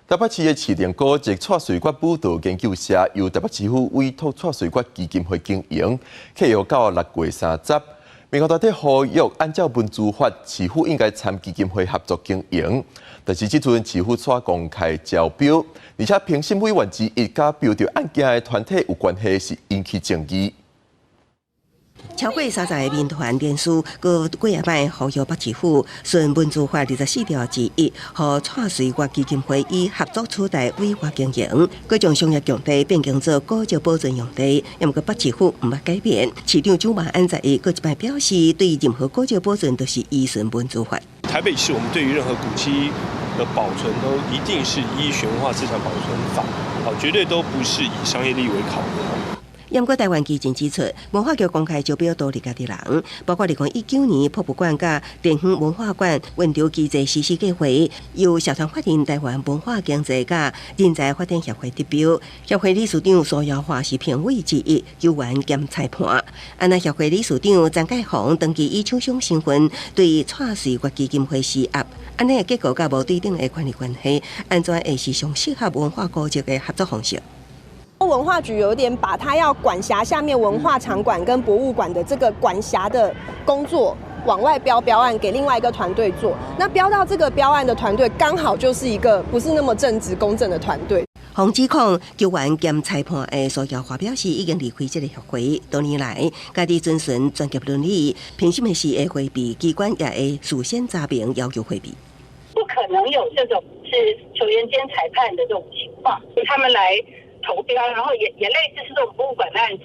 台北市的市定古蹟蔡瑞月舞蹈研究社由台北市府委託蔡瑞月基金會經營，契約到6月30。民權團體呼籲，按照文資法，市府應該參基金會合作經營。但是這陣市府煞公開招標，而且評審委員之一佮標著案件的團體有關係，是引起爭議。超過30個民團聯署，閣幾仔擺呼籲北市府循文資法24條之一，予蔡瑞月基金會以合作取代委託經營，閣將商業用地變更做古蹟保存用地，毋過北市府毋捌改變。市長蔣萬安在伊閣一擺表示，對任何古蹟保存都是依循文資法。台北市，我們對於任何古蹟的保存都一定是依循文化資產保存法，好，絕對都不是以商業利益為考量。毋過台灣基進指出，文化局公開招標都是家己人，包括2019年博物館佮田園文化館運籌機制實施計劃，由社團法人台灣文化經濟佮人才發展協會得標，協會理事長蘇耀華是評委之一，球員兼裁判。按那協會理事長曾介鴻長期以廠商身份對蔡瑞月基金會施壓，按呢結構佮無對等的權力關係，按怎會是上適合文化古蹟的合作方式？文化局有點把他要管轄下面文化場館跟博物館的這個管轄的工作往外標標案給另外一個團隊做，那標到這個標案的團隊剛好就是一個不是那麼正直公正的團隊。防指控球員兼裁判的蘇耀華表示，已經離開這個協會多年來，家己遵循專業倫理，評審的時會迴避，機關也會事先查明要求迴避。不可能有這種是球員兼裁判的這種情況，他們來投標，然後也類似是這種博物館的案子。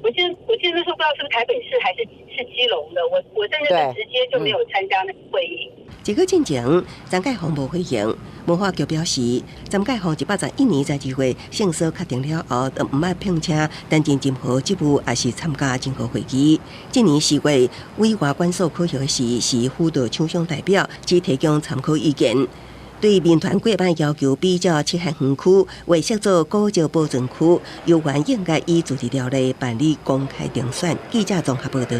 我記得那時候不知道是不是台北市還是基隆的，我甚至是直接就沒有參加那個會議。這個進前，曾介鴻無回應。文化局表示，曾介鴻111年12月勝訴確定了後，就毋愛聘請擔任任何職務，抑是參加任何會議。這年4月，委外管所考核時，是輔導廠商代表，只提供參考意見。對民團幾擺要求比照七賢園區劃設做古蹟保存區，猶原應該依自治條例辦理公開遴選。記者綜合報道。